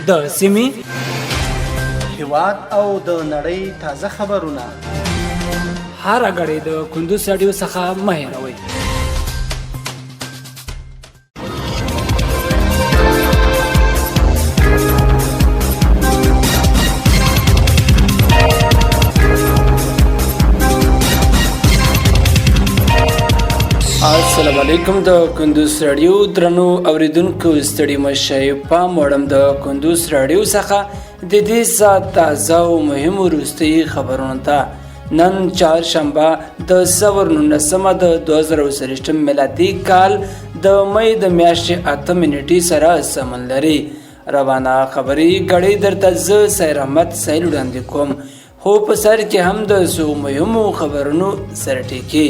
د سیمې، هیواد او د نړۍ تازه خبرونه هره ګړۍ د کندوز راډیو څخه مه هېروئ. السلام علیکم د کندوز راډیو درنو اوریدونکو، ستړي مشه. پام وړم د کندوز راډیو څخه د دې ساعت تازه او مهم وروستي خبرونو ته. نن چهارشنبه د ثور 19 د 2023 میلادي کال د مې د میاشتې 8 نیټې سره سمون لري. روانه خبري ګړۍ درته زه سیر احمد سیل وړاندې کوم، خو په سر کې هم د څو مهمو خبرونو سرټکي.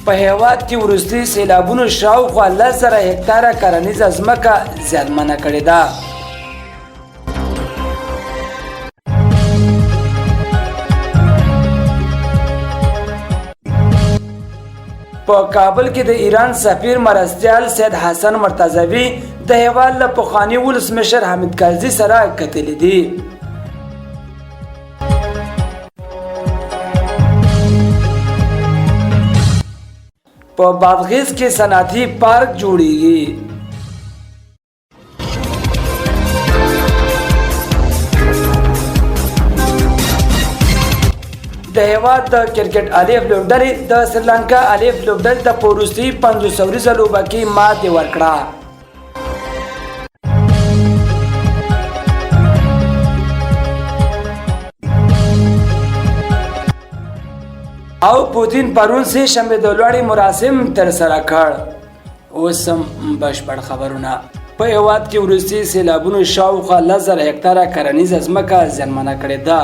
په هیواد کې وروستي سیلابونو شاوخوا 10,000 هکتاره کرنیزه ځمکه زیانمنه کړې ده. په کابل کې د ایران سفیر مرستیال سید حسن مرتضوي د هیواد له پخواني ولسمشر حامد کرزي سره کتلي دي. په بادغیس کې صنعتي پارک جوړیږي. د هیواد د کرکټ الف لوبډلې د سریلانکا الف لوبډلې ته په وروستۍ 50 اوریزه لوبه کې ماتې ورکړه. او پوتین پرون سه شنبه د لوړې مراسم تر سره کړ. اوس هم بشپړ خبرونه. په هیواد کې وروستي سیلابونو شاوخوا 10,000 هکتاره کرنیزه ځمکه زیانمنه کړې ده.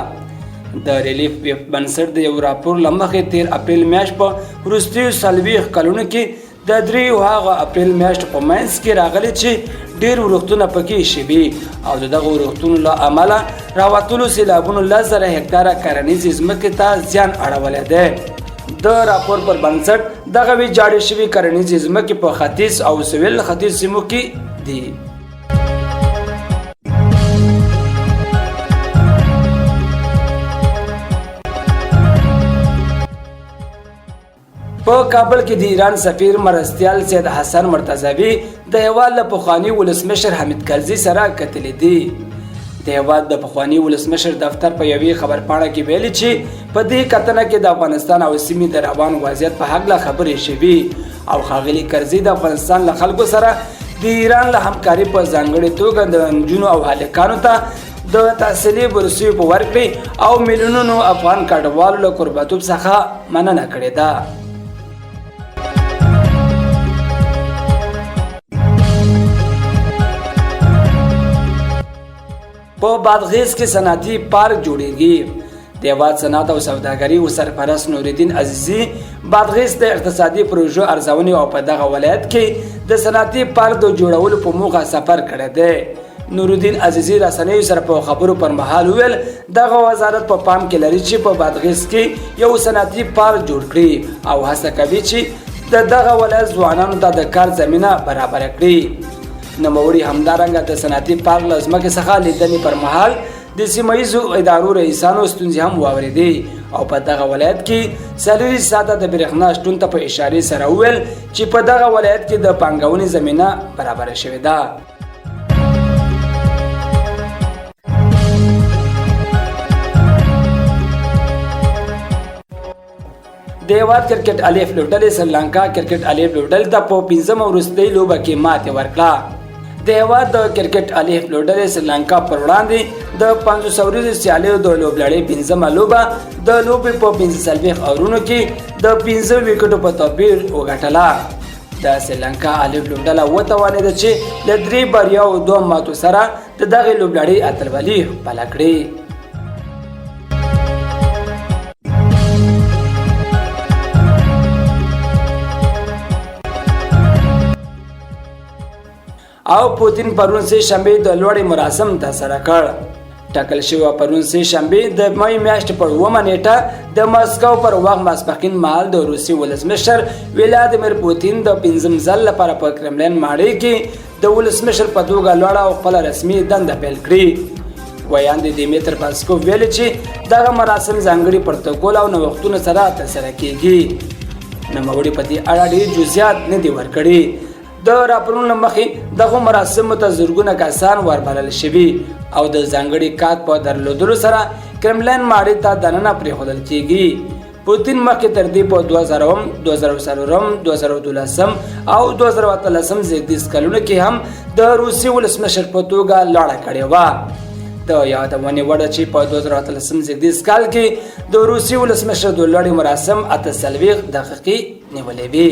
د ریلیف بنسټ د یو راپور له مخې تیر اپریل میاشت په وروستیو 40 کلونو کې د دریو هغه اپریل میاشتو په منځ کې راغلي چې ډیر ورښتونه پکې شوي، او د دغو ورښتونو له امله راوتلو سیلابونو 10,000 هکتاره کرنیزې ځمکې ته زیان اړولی دی. د راپور پر بنسټ دغه ویجاړې شوي کرنیزې ځمکې په ختیځ او سویل ختیځ سیمو کې دي. په کابل کې د ایران سفیر مرستیال سید حسن مرتضوي د هیواد له پخواني ولسمشر حامد کرزي سره کتلي دي. د هیواد د پخواني ولسمشر دفتر په یوې خبرپاڼه کې ویلي چې په دې کتنه کې د افغانستان او سیمې د روان وضعیت په هکله خبرې شوي، او ښاغلي کرزي د افغانستان له خلکو سره د ایران له همکاري، په ځانګړې توګه د نجونو او هلکانو ته د تحصیلي بورسیو په ورکړې او میلیونونو افغان کډوالو له کوربتوب څخه مننه کړې ده. په بادغیس کې صنعتي پارک جوړیږي. د هېواد صنعت او سوداګري او سرپرست نورالدین عزیزي بادغیس د اقتصادي پروژو ارزونې او په دغه ولایت کې د صنعتي پارک د جوړولو په موخه سفر کړی دی. نورالدین عزیزي رسنیو سره په خبرو پر مهال وویل، دغه وزارت په پام کې لري چې په بادغیس کې یو صنعتي پارک جوړ کړي، او هڅه کوي چې د دغه ولایت ځوانانو ته د کار زمینه برابره کړي. نوموړي همدارنګه د صنعتي پارک له ځمکې څخه لیدنې پر مهال د سیمه ییزو ادارو رئیسانو ستونزې هم واورېدې، او په دغه ولایت کې 24 ساعته د برېښنا شتون ته په اشارې سره وویل چې په دغه ولایت کې د پانګونې زمینه برابره شوې ده. د هېواد کرکټ الف لوبډلې سریلانکا کرکټ الف لوبډلې ته په پنځمه وروستۍ لوبه کې ماتې ورکړه. د هېواد د کرکټ الف لوبډلې سریلانکا پر وړاندې د 50 اوریزو سیالیو د لوبلړۍ پنځمه لوبه د لوبې په 45 اورونو کې د 5 ویکټو په توپیر وګټله. د سریلانکا الف لوبډله وتوانېده چې له 3 بریاوو 2 ماتو سره د دغې لوبلړۍ اتلولي خپله کړي. او پوتین پرون سه شنبه د لوړې مراسم ترسره کړ. ټاکل شوې وه پرون سې شنبې د مې میاشتې پر 7مه نېټه د مسکو پر وخت ماسپښین مهال د روسي ولسمشر ولادیمیر پوتین د پنځم ځل لپاره په کرملین ماڼۍ کې د ولسمشر په توګه لوړه او خپله رسمي دنده پیل کړي. ویاند دیمیتر پسکوف ویلي چې دغه مراسم ځانګړي پروتوکول او نوښتونو سره ترسره کیږي. نوموړي په دې اړه ډېر جزئیات نه دي ورکړي. د راپورونو له مخې دغو مراسمو ته زرګونه کسان وربلل شوي او د ځانګړي کارت په درلودلو سره کرملین ماڼۍ ته دننه پرېښودل کیږي. پوتین مخکې تر دې په 2000، 2004، 2012 او 2018 زېږدیز کلونو کې هم د روسي ولسمشر په توګه لوړه کړې وه. د یادونې وړ چې په 2018 زېږدیز کال کې د روسي ولسمشر د لوړې مراسم 48 دقیقې نیولې وې.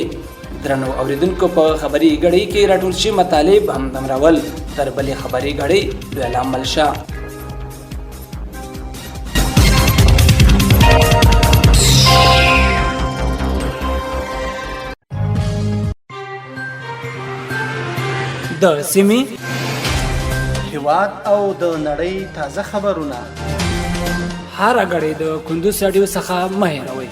درنو اوریدونکو، په خبري ګړۍ کې راټول شي مطالب هم دمرول. تر بلې خبري ګړۍ لوی الله مل شه. د سیمې، هیواد او د نړۍ تازه خبرونه هره ګړۍ د کندوز راډیو څخه مه هېروئ.